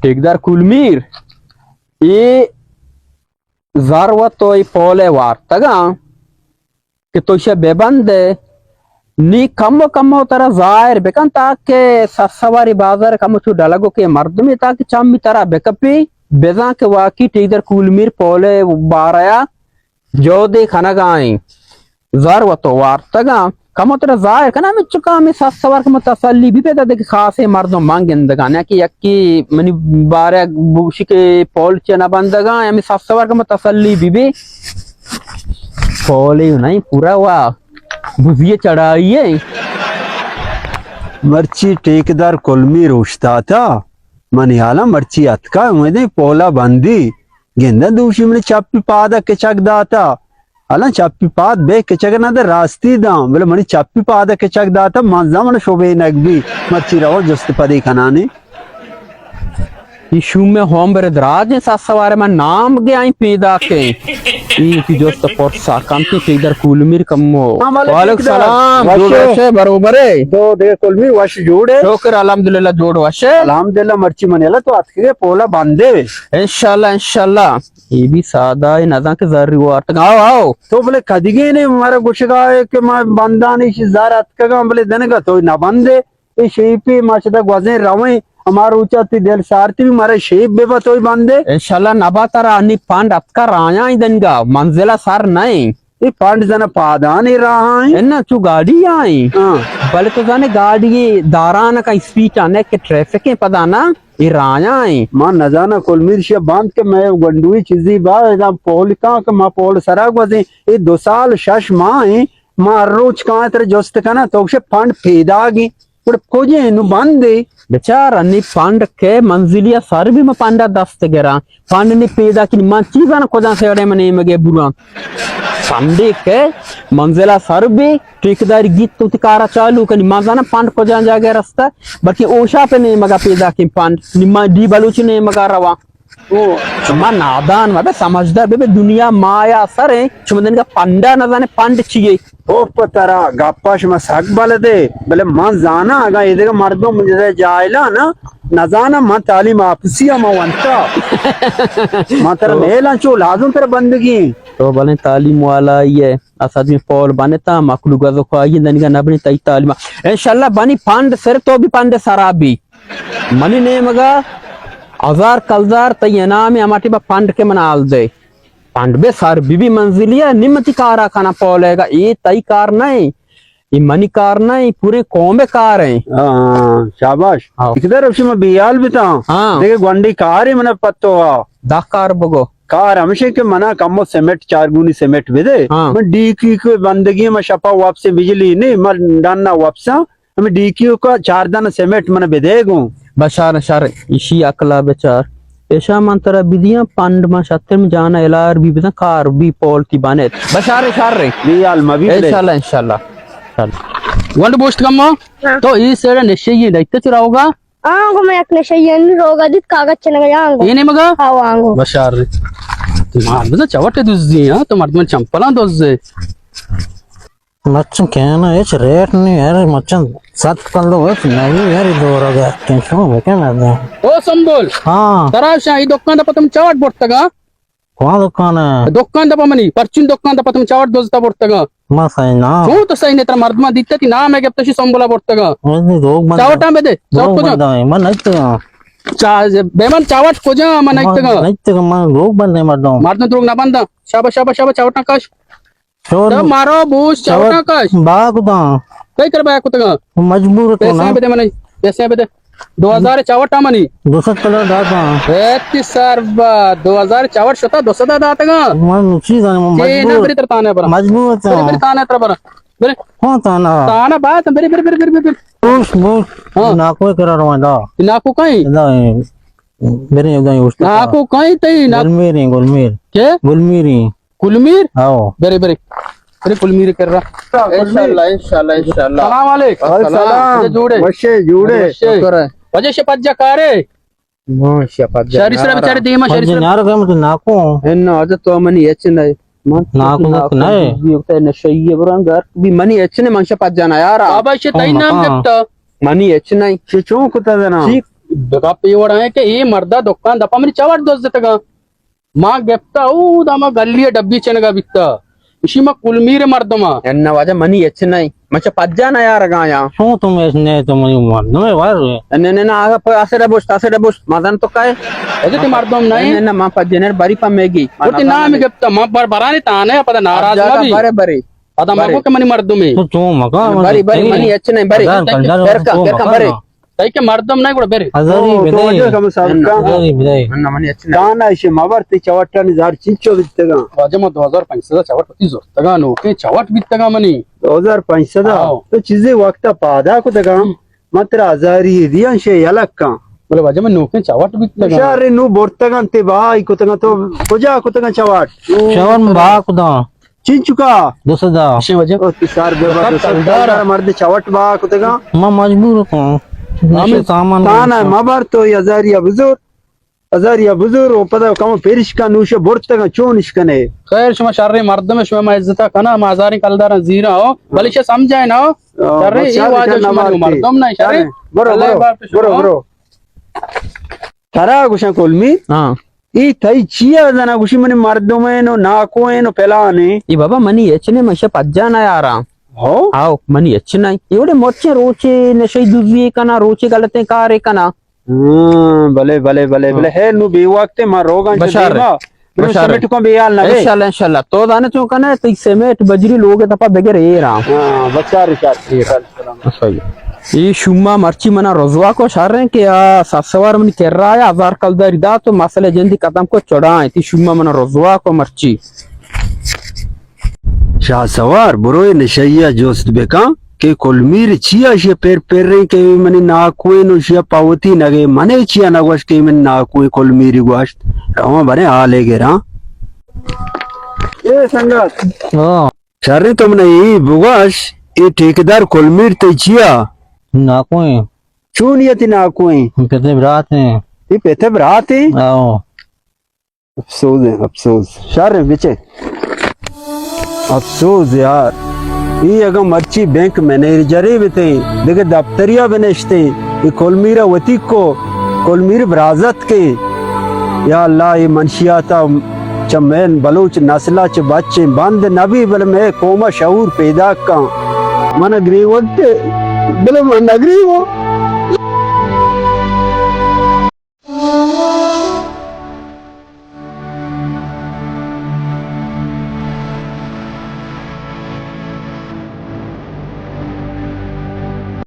ٹھیکیدار کولمیر، اے زر و تو اے پول ءَ وارتگاں کہ تو ایشی ءَ بہ بندے، نی کمو کمو ترا ظاہر بکن، تاکہ سسواری بازار کمو چو ڈلگو کہ مردمے، تاکہ چمی ترا بکپی، بزاں کہ واقعی ٹھیکیدار کولمیر پول ءِ بارہ ءَ جہدے کنگا ایں۔ زر و تو وارتگاں، کمو ترا ظاہر کناں، ہمے چکا ہمے سسوار کمو تسلی بہ بے، دگہ خاصیں مردم من گندگاں، نہ کہ یکے منی بارہ گوشی کہ پول چہ نہ بندگاں، ہمے سسوار کمو تسلی بہ بے۔ پولے نہیں، پورا وا بزی چڑھائی ہے۔ مرچی ٹھیکیدار کولمیر اوشتاتا، منی حالا مرچی اتکا، امیدیں پولا بندی۔ گنداں دوشی منی چپی پاد ءَ کچک داتا۔ الان چپی پاد بے کچک نہ دے، راستی داں، بلے منی چپی پاد ءَ کچک داتا، من زاں من شبینگ بی، مرچی رواں جست پدی کنانی۔ اے شوم ءِ ہوم بر دراج ایں، سسوار ءَ من نام گیائی پیداکیں۔ اے وتی جست پرسا کنتی، ٹھیکیدار کولمیر کمو۔ ہاں، بلے وعلیکم ٹھیکیدار۔ سلام، جوڑ وشے؟ وشے، بروبرے؟ تو دگہ کولمیر وش جوڑے؟ شکر الحمدللہ جوڑ وشے۔ الحمدللہ، مرچی منی اللہ تو اتکگے پولا بندے۔ انشاءاللہ، انشاءاللہ۔ اے بی سادہ اے، نزاں کہ زری وارتگ۔ آؤ، آؤ۔ تو بلے کدیگے نے مارا گوشگا ہے کہ ما بندانی شی زر اتکگاں، بلے دنگا تو نہ بندے۔ اے شیپی ما شدا گوزیں رویں، ہما روچا تی دل سارتی بھی مارا شیپ بے بتوئی بندے۔ انشاءاللہ نبا، ترا انی پانڈ اتکا رایاں دنگا، منزلہ سر نئیں۔ اے پانڈ زنا پادانی راہ ایں؟ انا چو گاڑی آئیں۔ ہاں۔ بلے تو زانے گاڑی داران کا اسپیچ آنے کہ ٹریفک ایں پدا نا، اے رایاں ایں۔ ما نزاناں کولمیر شی بانت کہ میں گنڈوی چیزی با، ادا پول کاں کہ ما پول سرا گوزیں۔ اے دو سال شش ماہ ایں، ما ہر روچ کاں تر جست کناں، تو گشے پانڈ پیداگی۔ گڑا کجے نو بندے؟ بچار انی پانڈ کے منزلی سر بھی ما پانڈا دست گراں۔ پانڈ نی پیدا کنی، من چی زاناں کجا سے اڑے من نیمگے براں۔ پانڈے کے منزلا سر بی، ٹھیکیداری گیت تو تی کارا چالو کنی، من زاناں پانڈ کجا جاگہ رستہ، بلکہ اوشا پہ نیمگا پیدا کن پانڈ، نی من ڈی بلوچ نیمگا رواں۔ او۔ شما نادان مبے، سمجھدار ببے، دنیا مایا سر ایں، شما دنگا پانڈا نزانے، پانڈ چیے؟ او پہ ترا گپا شما سک بلدے، بلے من زاناں اگاں اے دگہ مردم جاہلاں نا، نزاناں من تعلیم آپسی ءَ ما ونتا۔ من ترا تو نیلاں چو لازم ترا بندگی۔ تو بلیں تعلیم والا ئے، اسد میں پول بنتا، مخلوق ازو خواہی دنگا نبنی تئی تعلیم۔ انشاءاللہ بنی پنڈ سر تو بھی پنڈ سرا بھی۔ منی نیمگا ہزار کلدار تئی انعام ایں، ہما ٹیما پنڈ کے من حال دے۔ پنڈ بے سر بی بی منزلی ءَ، نی من تی کارا کناں پولے گا، اے تئی کار نہ ایں، اے منی کار نہ ایں، پورے قوم کار ایں۔ ہاں، شاباش۔ ہاں۔ اکدر افشی ما بیال بیتاں۔ ہاں۔ دیگه گونڈی کارے من پتو آ۔ دا کار بگو۔ کار ہمشے کہ منا کمو سیمنٹ، چار گونی سیمنٹ بدے۔ ہاں۔ من ڈی کی کو بندگی، ما شپا واپس بجلی نہیں، من ڈننا واپساں۔ ہمے ڈی کیو کا چار دانہ سیمنٹ من بدے گوں۔ بشار شر، ایشی عقلا بچار۔ ایشا من ترا بدیاں پنڈ، من شتر من جانا الار بی بزن کار بی پول تی بنت۔ بشار شر۔ بی حال مبی بلے۔ انشاءاللہ، انشاءاللہ۔ ونڈ بوشت کمو؟ ہاں۔ تو ای سیڑا نشئی ہے، دائتے چرا ہوگا؟ آنگو من یک نشئی ہے، روگا دیت کاغذ چنگا آنگو۔ اے نیمگا؟ ہاں، آنگو۔ بشار۔ تو مار بزن چوٹ دزی، ہاں؟ تو مردم چمپلاں دزے۔ مچن کہنا ہچ ریٹ نہیں یار، مچن ست کلو ہچ نہیں یار، دورا گیا۔ ٹینشن بکن ادا۔ او سمبل۔ ہاں۔ ترا شاہی دکان دا پتم چاٹ برتگا؟ کون دکان ہے؟ دکان دا پا منی، پرچین دکان دا پتم چاٹ دوزتا برتگا۔ ما صحیح نا۔ چون تو صحیح نہیں، ترا مردمان دیتا تی نام ہے گپتا شی سمبلا برتگا۔ لوگ بند۔ چاوٹاں بدے، چاوٹ لوگ کجا؟ بند ہے، من نہیں تو۔ چا، بے من چاوٹ کجا، من نہیں تگا۔ نہیں تگا، من لوگ بند ہے مردم۔ مردم دروگ نہ بندا۔ شابا، شابا، شابا، چاوٹاں کش۔ شور تو مارو بوش چاوٹ چاوٹاں کش۔ با کتا۔ کئی کر با کتگا؟ مجبور تو پیسے نا۔ بدے منی، پیسے بدے۔ دو ہزار چاوٹ منی۔ دو سد کلر داتا۔ ایتی سر با، دو ہزار چاوٹ شتا، دو سد داتگا۔ من چیز آنے، من تے نہ مجبور۔ بری تر تانے برا۔ مجبور تو۔ بری، بری تانے تر برا۔ بری۔ کون تانا؟ تانا بات، بری، بری، بری، بری، بری۔ بوش، بوش۔ ہاں۔ ناکو کرا روان دا۔ ناکو کہیں؟ دا، بری، دا، ناکو کہیں تئی؟ نا-، گلمیری، گلمیر۔ کے؟ گلمیری۔ کلمیر؟ ہاؤ۔ برے، برے۔ برے کلمیر کر رہا۔ انشاءاللہ، انشاءاللہ، انشاءاللہ۔ السلام علیکم۔ وعلیکم السلام۔ جوڑے؟ وشے، جوڑے۔ وشے۔ شکر ہے۔ وجہ شپت جا کارے؟ ہاں، شپت جا شاری سرا نارا۔ بچارے دیما، شاری سرا۔ نارا کہ مت ناکو۔ انا، اجا تو منی اچ نہیں۔ من ناکو ناکو نہیں۔ یہ تے نشئی بران گھر۔ بھی منی اچ نے من شپت جانا یار۔ بابا، شے تئی نام گپتا۔ منی اچ نہیں۔ شے چون کتا دنا؟ شی گپ اے وڑ ایں کہ اے مردا دکان دپا منی چوٹ دزتگاں۔ ما گپتا او داما گلی ڈبی چنگا بیتا۔ اشی ما کلمیر مردما۔ اناں واجہ منی ہچ نہ ایں۔ من چہ پجا نہ یارگا آیاں۔ چون تو میں نے تو منی مردم ہے ور۔ نہ، نہ، نہ، آگا پر اسے ڈبوشت، اسے ڈبوشت۔ مزن تو کائے؟ اجے تی مردم نہ ایں۔ نہ، نہ، من پجے نہ بری پا میگی۔ اور تی نام گپتا، من بر-، برانی تانے، پدا ناراض مہ بی۔ برے، برے۔ پدا مگو کہ منی مردمے۔ تو چون مکا، بری، بری، منی ہچ نہ ایں، بری۔ کلدار، کلدار، بری۔ تئی کہ مردم نہ گڑا برے۔ ہزاری تو بدے۔ واجہ کم صاحب کا۔ ہزاری بدے۔ نہ، منی ہچ نہ ایں۔ کانا ایشی مبر تی چوٹانی زار چنچو بیتگاں۔ واجہ ما دو ہزار پنچ سد چوٹ وتی زرتگاں، نوکیں چوٹ بیتگاں منی۔ دو ہزار پنچ سد؟ ہاں۔ تو چیزے وقتا پادا کتگاں۔ من ترا ہزاری دیاں شے یلکاں۔ بلے واجہ من نوکیں چوٹ بیتگاں۔ شہر نو برتگاں تے بہائی کتگاں تو کجا کتگاں چوٹ؟ چوٹ من بہا کتاں۔ چنچکا؟ دو سد۔ اشیں واجہ۔ او تی سر بے بات، دو سد کلدار۔ کلدار مرد چوٹ بہا کتگاں۔ ما مجبور کن۔ ہمیں سامان تانا مبر تو ہزاریا بزور۔ ہزاریا بزور و پدا کم پرشکا نوش برتگاں چون اش کنے۔ خیر شما شریں مردم، شما ما عزتا کنا، ما ہزاریں کلداراں زیراں ہو۔ بلے شما سمجھائے نا۔ ہاں، شریں، بس اے شر واجہ شر شما نبارتے۔ مردم نہ شریں۔ برو، اللہ برو، بار تو شما۔ برو، برو۔ ترا گوشاں کلمی۔ ہاں۔ اے تئی چیا زنا گوشی منی مردمین و ناکوین و پلانین۔ اے بابا منی ہچ نہ ایں، من شہ پجا نہ یاراں۔ ہو؟ آو، منی ہچ نہ ایں۔ اے وڑے مرچیں روچے نشئی دزی کنا، روچے غلطیں کارے کنا۔ ہاں، بلے، بلے، بلے، ہاں۔ بلے۔ ہے نو بے وقت ما روگاں چہ بشار۔ دیما۔ بلے بشار۔ سمیٹ کو بے حال نہ بے۔ انشاءاللہ، انشاءاللہ۔ تو دانے چون کنے، تئی سمیٹ بجری لوگ تپا بگر ایرا۔ ہاں، بچار، بچار۔ اے شوما مرچی منا رسوا کو شریں کہ آ سسوار منی کرا آیا، ہزار کلداری دات و مسئلہ جندی ختم کو چڑائیں۔ تی شوما منا رسوا کو مرچی۔ شاہ سوار، برو اے نشئیا جست بکن کہ کلمیر چیا اشیا پر پریں کہ منی ناکوین و اشیا پاوتی نگے، منے چیا نگوش کہ منی ناکوین، کلمیری گوشت۔ رواں بریں حالے گراں۔ اے سنگت۔ ہاں۔ شریں تو منا اے بگوش، اے ٹھیکیدار کلمیر تئی چیا؟ ناکوین۔ چون یا تی ناکوین؟ پتے برات ایں۔ اے پتے برات ایں؟ آو۔ افسوز ایں، افسوز۔ شر ایں، بچے۔ افسوز یار۔ اے اگاں مرچی بینک منیجرے بتیں، دگہ دفتریا بنشتیں، اے کلمیرا وتی کو، کلمیر برازت کے۔ یا اللہ، اے منشیاتا چہ مئے بلوچ نسلا چہ بچیں بند نبی، بلے مئے قوما شعور پیداک کن۔ من گریوگ تے، بلے من نگریووں۔